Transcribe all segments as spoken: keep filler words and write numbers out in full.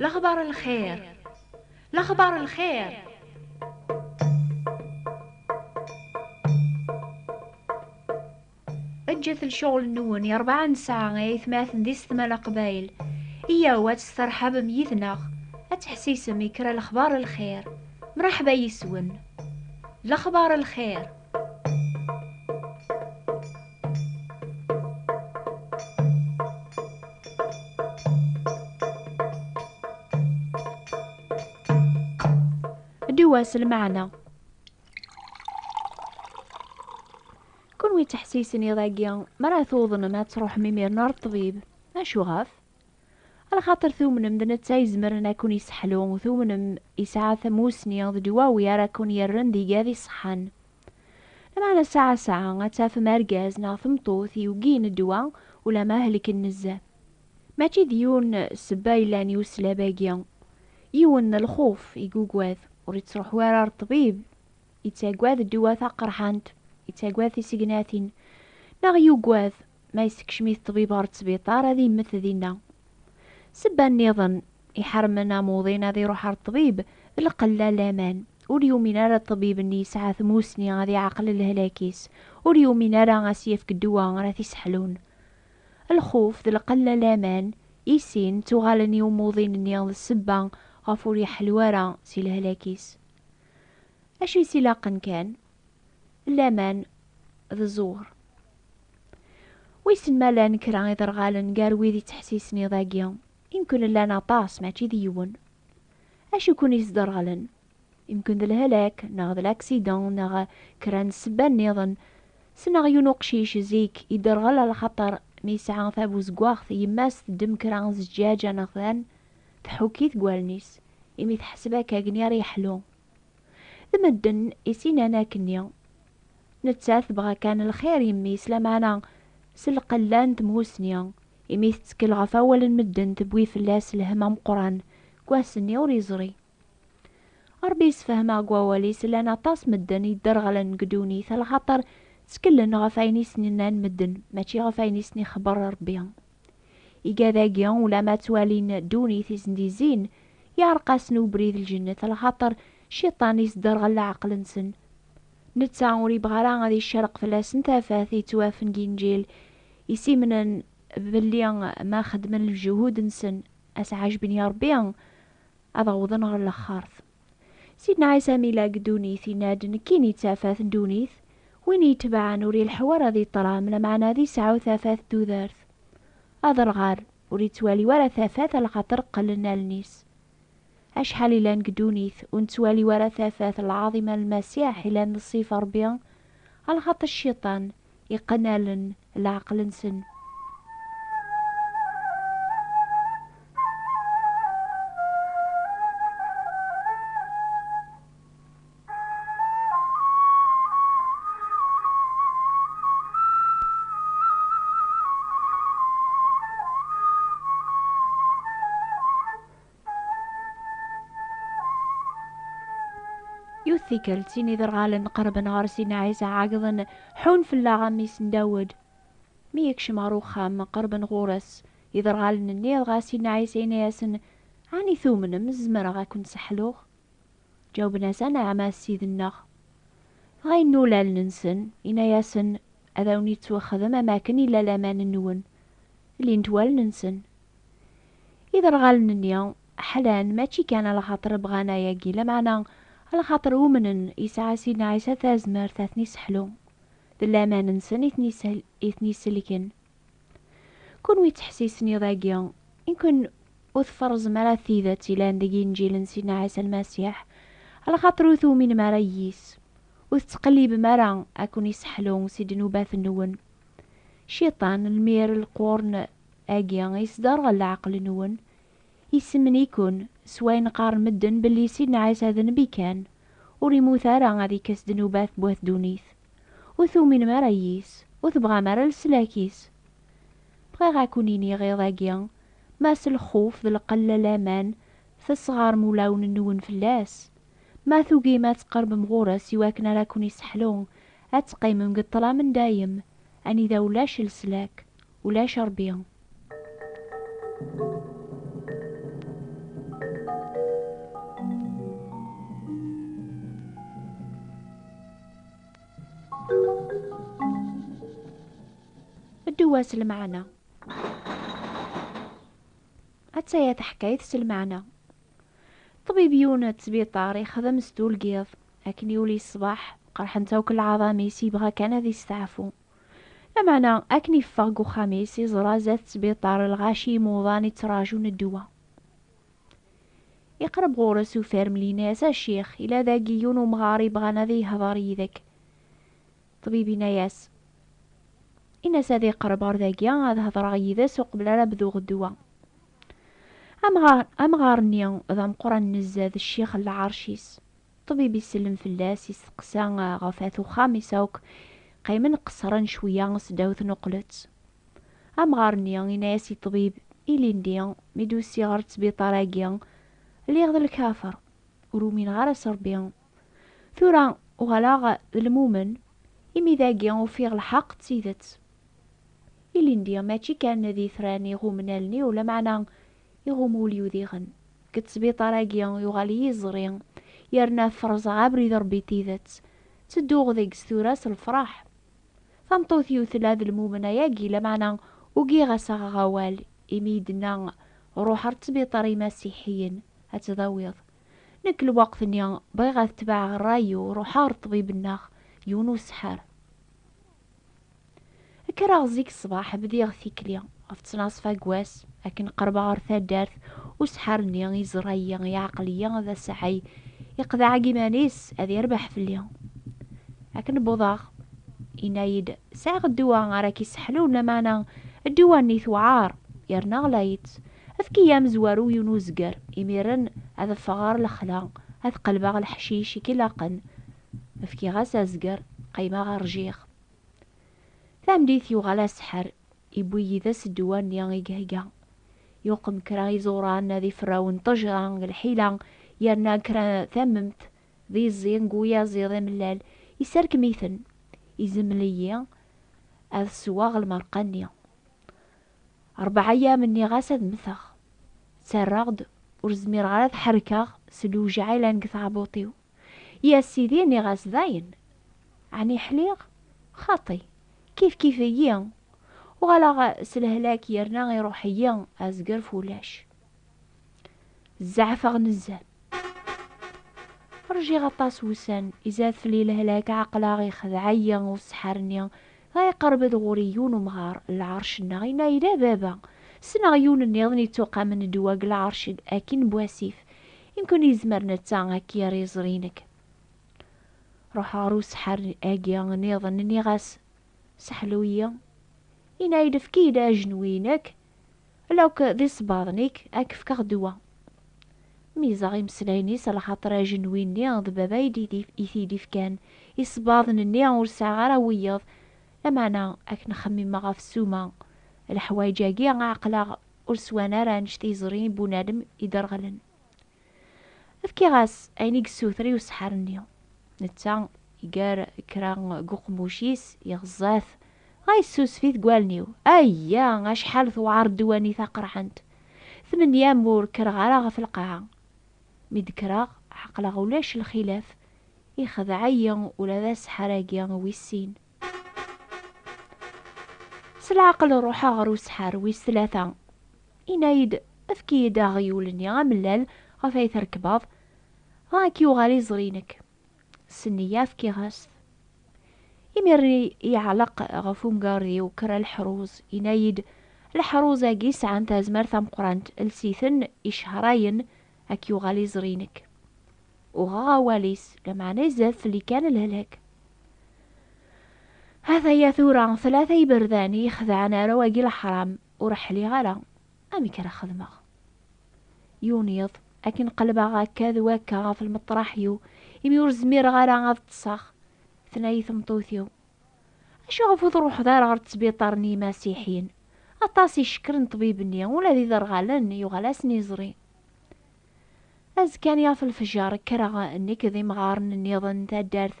Lexbar n lxir. Lexbar n lxir. Ǧǧet lecɣel-nwen i rebɛa n ssaɛa, ay atmaten d isetma n Leqbayel. Iyyaw ad testerḥabem yid-neɣ, ad teḥsisem i kra lexbar n lxir. Mreḥba yis-wen. Lexbar n lxir. Ddu-as lmeɛna. Kunwi teḥsisniḍ-agi, mi ara tuḍnem ad truḥem imiren ar ṭṭbib. Acuɣef? Alaxaṭer tumnem d netta izemren ad ken-iseḥlu, tumnem isɛa tamusni d ddwawi ara ken-yerren d igad iṣeḥḥan. Lameɛna saɛa saɛa ad tafem argaz neɣ tmeṭṭut yugin ddwa ulamma helken nezzeh. Mačči d yiwen ssebba yellan i uslab-agi. Yiwen n lxuf i yugad, ur ittruḥu ara ar ṭṭbib, ittagad ddwa taqerḥant, ittagad tisegnatin, neɣ yugad ma yessekcem-it ṭṭbib ɣer ttbiṭar ad immet dinna. Ssebba nniḍen iḥermen amuḍin ad iruḥ ar ṭṭbib d lqella n laman. Ur yumin ara ṭṭbib-nni yesɛa tmusni ad iɛqel lehlak-is, ur yumin ara ad s-yefk ddwa ara t-iseḥlun. Lxuf d lqella n laman, i sin ttuɣalen i umuḍin-nni d ssebba ɣef ur iḥellu ara si lehlak-is. Acu i s-ilaqen kan? Laman d ẓẓur. Wissen ma llan kra iderɣalen gar wid i ttḥessisen iḍ-agi? Imken llan aṭas, mačči d yiwen. Acu i ken-isderɣlen? Imken d lehlak, neɣ d laksidan, neɣ kra n ssebba nniḍen. Ssneɣ yiwen uqcic zik idderɣel alaxaṭer mi yesɛa tabuzeggaɣt, yemma-s teddem kra n zǧaǧa neɣ tan, tḥukk-it deg wallen-is, imi teḥseb akka akken ara yeḥlu. D medden i s-inan akkenni. Nettat tebɣa kan lxir i mmi-s, lameɛna s lqella n tmusni, imi tettkel ɣef wawal n medden tewwi fell-as lhemm ameqqran, deg wass-nni ur yeẓri. Ṛebbi yessefhem-aɣ deg wawal-is, llan aṭas medden i yedderɣlen deg ddunit, alaxaṭer tteklen ɣef wayen i sen-nnan medden, mačči ɣef wayen i sen-ixebber Ṛebbi. Igad-agi, ulamma ttwalin ddunit i sen-d-izzin, yeɛreq-asen ubrid n lǧennet, alaxaṭer Cciṭan isderɣel leɛqel-nsen. Netta ur yebɣi ara ad iccerreq fell-asen tafat yettwafen deg Inǧil, isimnen belli ma xedmen lejhud-nsen, a s-ɛejben i Ṛebbi, ad awḍen ɣer lexxart. Sidna Ɛisa mi yella deg ddunit, yenna-d: "Nekkini d tafat n ddunit, win i yi-itebɛen ur ileḥḥu ara ad iṭṭram, lameɛna ad isɛu tafat n tudert." Aderɣal ur yettwali wara tafat, alaxaṭer qqlen allen-is. Acḥal i llan deg ddunit ur nettwali wara tafat lɛaḍima n Lmasiḥ, i llan d ṣṣifa Ṛebbi, alaxaṭer Cciṭan iqqen allen n leɛqel-nsen. Yiwet tikkelt, sin iderɣalen qerben ɣer Sidna Ɛisa, ɛeggḍen: "Ḥun fell-aɣ, a mmi-s n Dawed." Mi yekcem ɣer uxxam, qerben ɣur-s iderɣalen-nni, dɣa Sidna Ɛisa yenna-yasen: "Ɛni tumnem zemreɣ ad ken-seḥluɣ?" Ǧawben-as: "Anɛam, a Ssid-nneɣ." Dɣa yennul allen-nsen, yenna-yasen: "Ad awen-yettwaxdem am akken yella laman-nwen." Llint wallen-nsen. Iderɣalen-nni ḥlan, mačči kan alaxaṭer bɣan ayagi, lameɛna alaxaṭer umnen yesɛa Sidna Ɛisa tazmert ad ten-iseḥlu. D laman-nsen i ten-isel-, i ten-iselken. Kunwi ttḥessisen iḍ-agi, imken ur tferẓem ara tidet ilan deg Inǧil n Sidna Ɛisa Lmasiḥ, alaxaṭer ur tuminem ara yis, ur tettqellibem ara ad ken-iseḥlu si ddnubat-nwen. Cciṭan, lmir lqurn-agi, isderɣel leɛqel-nwen, isemmen-iken s wayen qqaren medden belli Sidna Ɛisa d nnbi kan, ur immut ara ad ikkes ddnubat n wat ddunit. Ur tuminem ara yis, ur tebɣam ara leslak-is. Bɣiɣ ad ken-iniɣ iḍ-agi, ma s lxuf d lqella n laman tesɣarem ulawen-nwen fell-as, ma tugim ad tqerbem ɣur-s iwakken ara ken-iseḥlu, ad teqqimem deg ṭṭlam n dayem, anida ulac leslak, ulac Ṛebbi. Ddu-as lmeɛna. Attaya teḥkayt s lmeɛna. Ṭṭbib yiwen n ttbiṭar ixdem s tulgiḍ. Akken yuli ṣṣbeḥ, qerḥent akk lɛaḍam-is, yebɣa kan ad isteɛfu. Lameɛna, akken yeffeɣ deg uxxam-is, iẓra zdat ttbiṭar lɣaci imuḍan ittraǧun ddwa. Iqreb ɣur-s ufirmel, yenna-yas: "A ccix, ila dagi yiwen umɣar ibɣan ad yehḍer yid-k." Ṭṭbib yenna-yas: "Ini-as ad iqreb ɣer dagi, ad hedreɣ yid-s uqbel ara bduɣ ddwa." Amɣar, amɣar-nni d ameqqran nezzeh, d ccix n lɛerc-is. Ṭṭbib isellem fell-as, isteqsa ɣef at uxxam-is akk. Qqimen qeṣṣren cwiya s ddaw tnuqlet. Amɣar-nni yenna-yas i ṭṭbib: "Ilindi, mi d-usiɣ ɣer ttbiṭar-agi, lliɣ d lkafer, ur umineɣ ara s Ṛebbi. Tura uɣaleɣ d lmumen, imi dagi ufiɣ lḥeqq d tidet. Ilindi mačči kan d itran iɣummen allen-iw, lameɛna iɣumm wul-iw diɣen. Deg ttbiṭar-agi yuɣal yiẓri, yerna ferẓeɣ abrid Ṛebbi tidet. Ttedduɣ deg-s tura s lefraḥ. Tameṭṭut-iw tella d lmumen ayagi, lameɛna ugiɣ ad s-aɣeɣ awal, imi i d-tenna: 'Ruḥ ar ttbiṭar imasiḥiyen, ad tt-dawiḍ.' Nekk lweqt-nni bɣiɣ ad tebɛeɣ ṛṛay-iw, ruḥeɣ ɣer ṭṭbib-nneɣ, yiwen useḥḥar. Kkreɣ zik ṣṣbeḥ, bdiɣ tikli. Ɣef ttnaṣfa n wass, akken qerbeɣ ɣer taddart, useḥḥar-nni iẓra-yi, iɛqel-iyi d asɛay, iqḍeɛ deg iman-is ad irbeḥ fell-i. Akken wwḍeɣ, yenna-yi-d: "Sɛiɣ ddwa ara k-isseḥlun, lameɛna ddwa-nni tewɛer, yerna ɣlayet. Efk-iyi amezwaru yiwen uzger, imiren ad ffɣeɣ ɣer lexla, ad qelbeɣ leḥcic i k-ilaqen." Fkiɣ-as azger, qqimeɣ rjiɣ. Tameddit yuɣal aseḥḥar, iwwi yid-s ddwa-nni i yehga. Yuqem kra iẓuran d iferrawen n ṭṭejra deg lḥila, yerna kra tamemt d iẓi deg uyaziḍ amellal, iserkem-iten. Izemmel-iyi ad sweɣ lmerqa-nni. Rebɛa yyam nniɣ-as ad mmteɣ. Ttarraɣ-d, ur zmireɣ ara ad ḥerkeɣ s lewjeɛ yellan deg tɛebbuṭ-iw. "Ya Sidi," nniɣ-as, "dayen, ɛni ḥliɣ? Xaṭi, kifkif-iyi. Uɣaleɣ s lehlak, yerna iruḥ-iyi azger f ulac." Zeɛfeɣ nezzeh. Rjiɣ aṭas wussan, izad fell-i lehlak, ɛeqleɣ ixdeɛ-iyi useḥḥar-nni. Dɣa iqerreb-d ɣur-i yiwen umɣar n lɛerc-nneɣ, yenna-yi-d: "A baba, ssneɣ yiwen nniḍen yettuqamen ddwa deg lɛerc akin n wasif. Imken yezmer netta ad k-yerr iẓri-inek." Ruḥeɣ ɣer useḥḥar-agi nniḍen, nniɣ-as: "Seḥlu-yi." Yenna-yi-d: "Efk-iyi-d ajenwi-inek, lakk d isebbaḍen-ik, ad k-fkeɣ ddwa." Mizaɣ imeslayen-is, lxaṭer ajenwi-nni d baba i d-, i t-id-ifkan. Isebbaḍen-nni ur sɛiɣ ara wiyeḍ, lameɛna akken xemmimeɣ ɣef ssuma, leḥwayeǧ-agi ɛeqleɣ ur swan ara annect iẓri n bunadem i d-reɣlen. Fkiɣ-as ayen i yessuter i useḥḥar-nni. Netta iger kra deg uqemmuc-is, yeɣza-t, dɣa yessusef-it deg wallen-iw. Ayya, acḥal tewɛer ddwa-nni taqerḥant! Tmenya amur, kkreɣ ara ɣef lqaɛa. Mi d-kkreɣ, ɛeqleɣ ulac lxilaf, ixdeɛ-iyi ula d aseḥḥar-agi wis sin. S leɛqel ruḥeɣ ɣer useḥḥar wis tlata. Yenna-yi-d: "Efk-iyi-d aɣyul-nni amellal ɣef ay trekbeḍ, dɣa ad k-yuɣal iẓri-inek." S nniya fkiɣ-as-t. Imir-nni yeɛleq ɣef umgarad-iw kra leḥruz, yenna-yi-d: "Leḥruz-agi sɛan tazmert tameqqrant, els-iten icehrayen, ad k-yuɣal iẓri-inek." Uɣeɣ awal-is, lameɛna izad fell-i kan lehlak. Ataya tura tlata iberdan i ixedɛen arraw-agi leḥram, ur ḥliɣ ara. Amek ara xedmeɣ? Yiwen yiḍ, akken qelbeɣ akka d wakka ɣef lmeṭraḥ-iw, imi ur zmireɣ ara ad ṭṭseɣ, tenna-yi tmeṭṭut-iw: "Acuɣef ur truḥeḍ ara ɣer ttbiṭar n yimasiḥiyen? Aṭas icekren ṭṭbib-nni, ula d iderɣalen yuɣal-asen iẓri." Azekka-nni ɣef lefjer, kkreɣ nekk d imɣaren nniḍen n taddart,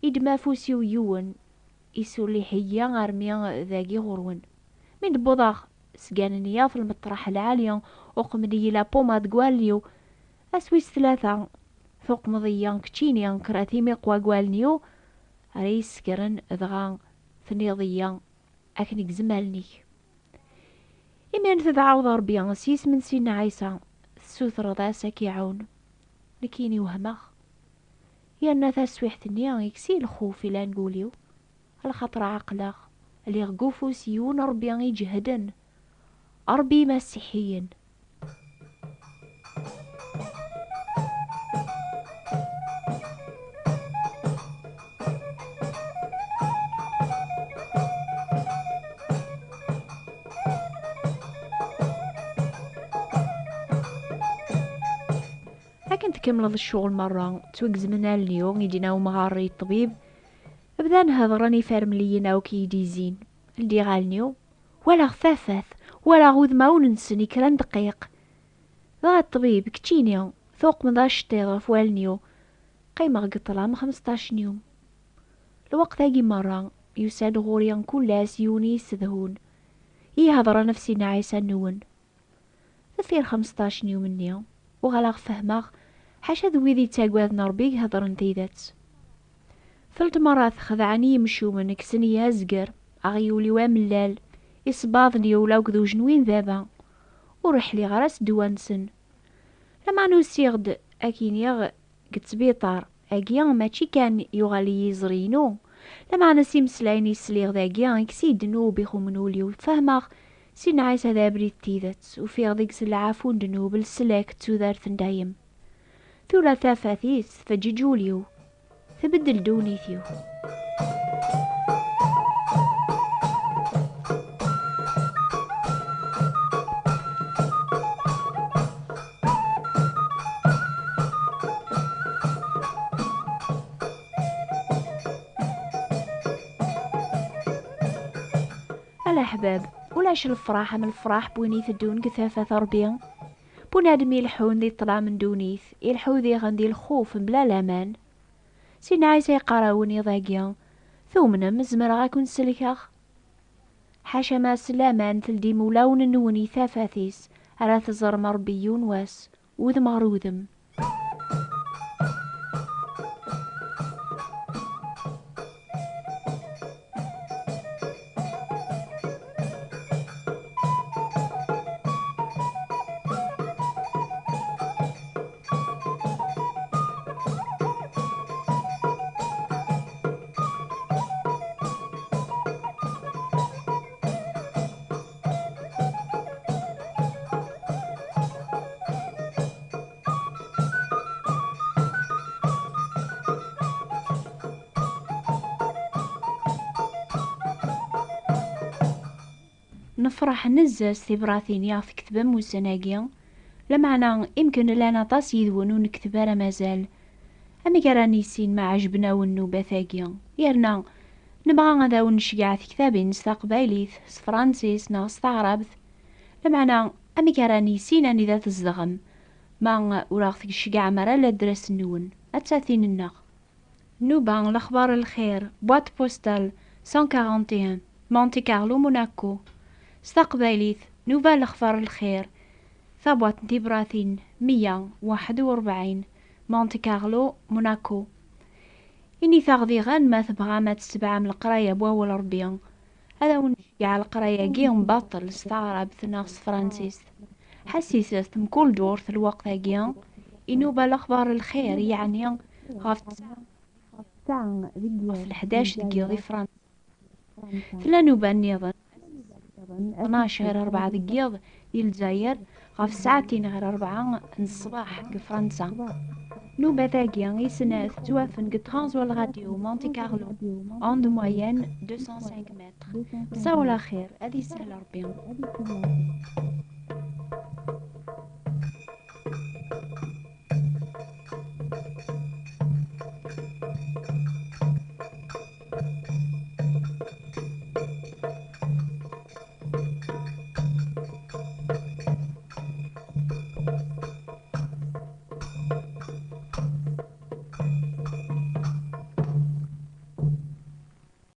iddem afus-iw yiwen, isulliḥ-iyi armi dagi ɣur-wen. Mi d-wwḍeɣ, sganen-iyi ɣef lmeṭraḥ lɛali, uqmen-iyi lapuma deg wallen-iw. Ass wis tlata, tuqmeḍ-iyi keččini kra timiqwa deg wallen-iw ara yi-ssekren, dɣa tenniḍ-iyi: akken i gezm allen-ik. Imiren tedɛaweḍ Ṛebbi s yisem n Sidna Ɛisa, tessutreḍ-as ad k-iɛawen. Nekkini wehmeɣ. Yerna taswiḥt-nni ikkes-iyi lxuf ilan deg wul-iw, lxaṭer ɛeqleɣ lliɣ deg ufus yiwen Ṛebbi iǧehden, Ṛebbi imasiḥiyen. Akken tkemmleḍ ccɣel merra, ttwagezmen allen-iw, i d-yenna umɣar i ṭṭbib. Bdan hedren ifermliyen akk i yi-d-izzin. Ldiɣ allen-iw, walaɣ tafat, walaɣ udmawen-nsen i kra n dqiq. Dɣa ṭṭbib, keččini, tuqmeḍ aceṭṭiḍ ɣef wallen-iw. Qqimeɣ deg ṭṭlam xmesṭac n yum. Lweqt-agi merra, yusa-d ɣur-i kul ass yiwen i yi-ssedhun, i ihedren ɣef Sidna Ɛisa-nwen. Deffir xmesṭac n yum-nni, uɣaleɣ fehmeɣ ḥaca d wid yettaggaden Ṛebbi i ihedren tidet. Telt merrat xedɛen-iyi yimcumen, kksen-iyi azger, aɣyul-iw amellal, isebbaḍen-iw ula akked ujenwi n baba. Ur ḥliɣ ara s ddwa-nsen. Lameɛna usiɣ-d, ad k-iniɣ, deg ttbiṭar-agi mačči kan yuɣal-iyi yiẓri-inu, lameɛna s imeslayen i sliɣ dagi, ikkes-iyi ddnub ixummen ul-iw, fehmeɣ Sidna Ɛisa d abrid d tidet, ufiɣ deg-s lɛafu n ddnub, leslak d tudert n dayem. Tura tafat-is tfeǧǧeǧ ul-iw, tbeddel ddunit-iw. A leḥbab, ulac lefraḥ am lefraḥ n win iteddun deg tafat n Ṛebbi. Bunadem ileḥḥun di ṭṭlam n ddunit, ileḥḥu diɣen di lxuf mebla laman. Sidna Ɛisa yeqqar-awen iḍ-agi, tumnem, zemreɣ ad ken-sellkeɣ? Ḥaca ma s laman teldim ulawen-nwen i tafat-is, ara teẓrem Ṛebbi yiwen wass, udem ɣer udem. Nefṛeḥ nezzeh s tibratin i aɣ-tketbem ussan-agi, lameɛna imken llan aṭas yid-wen ur nekteb ara mazal. Amek ara nissin ma ɛejben-awen nnubat-agi? Yerna nebɣa ad awen-nceggeɛ tektabin s taqbaylit, s tefransist neɣ s taɛrabt. Lameɛna amek ara nissin anida tzedɣem ma ur aɣ-tceggɛem ara ladres-nwen? Atta tin-nneɣ. Nuba, lexbar lxir, boîte postale cent quarante et un, Monte Carlo, Monaco. S taqbaylit, Nuba, lexbar lxir, tabwaṭ n tibratin meyya u waḥed u rebɛin, Monte Carlo, Monaco. Init-aɣ diɣen ma tebɣam ad tetbeɛem leqraya n wawal Ṛebbi. Ad awen-nceggeɛ leqraya-agi n baṭel s taɛrabt neɣ s tefransist. Ḥesset-as-d mkul ddurt lweqt-agi i Nuba, lexbar lxir, yeɛni ɣef ttesɛa, ɣef ttesɛa deg yiḍ, ɣef leḥdac deg yiḍ i Fransa. Tella Nuba nniḍen, tnac ɣer rebɛa deg yiḍ di Lezzayer, ɣef ssaɛtin ɣer rebɛa n ṣṣbeḥ deg Fransa. Nubat-agi i snat ttwafen deg Transworld Radio Monte Carlo, onde moyenne deux cent cinq mètres. Sawal axir, ad isahel Ṛebbi.